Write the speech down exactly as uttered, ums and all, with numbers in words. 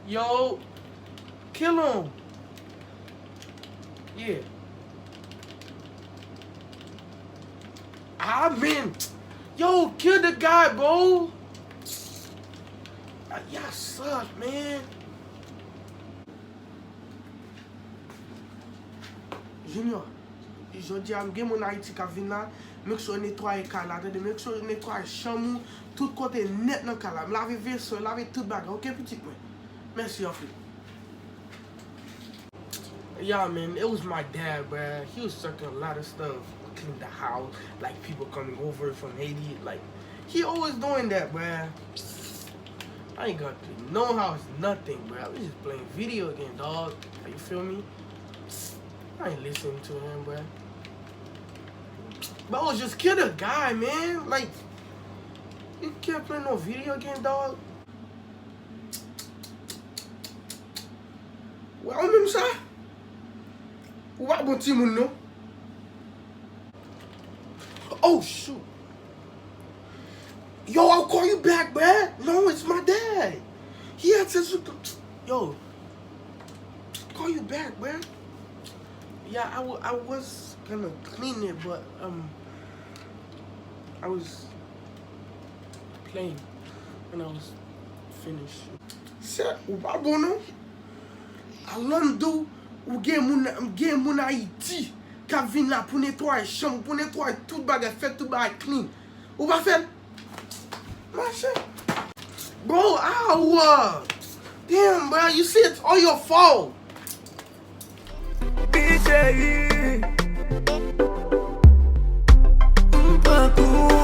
Yo, kill him. Yeah. Ah, man. Yo, kill the guy, bro. Ah, y'all suck, man. Junior, jodi a m gen moun Ayiti k ap vin la, make sure netwaye kay la, tande, make sure netwaye chanm ou, tout kote nèt nan kay la. M lave veso, lave tout bagay, oke, pitit mwen? Mèsi anpil. Yeah, man, it was my dad, bruh. He was sucking a lot of stuff, clean the house, like, people coming over from Haiti, like, he always doing that, bruh. I ain't gonna clean no house, nothing, bruh. We just playing video game, dog. You feel me? I ain't listening to him, bruh. Bro, just kill the guy, man. Like, you can't play no video game, dog. Wè, ou menm sa? Ou pa bon timoun, non? Oh, shoot. Yo, I'll call you back, bruh. No, it's my dad. He had to, yo, call you back, bruh. Yeah, I, w- I was gonna clean it, but um, I was playing when I was finished. Sè, ou pa bon non. Alando, ou gen moun, gen moun Ayiti k ap vin la pou netwaye chanm, pou netwaye tout bagay, fè tout bagay clean. Ou pa fè l? Mache. Bro, ah, damn, bro, you see, it's all your fault. Bicheri, m pran kou.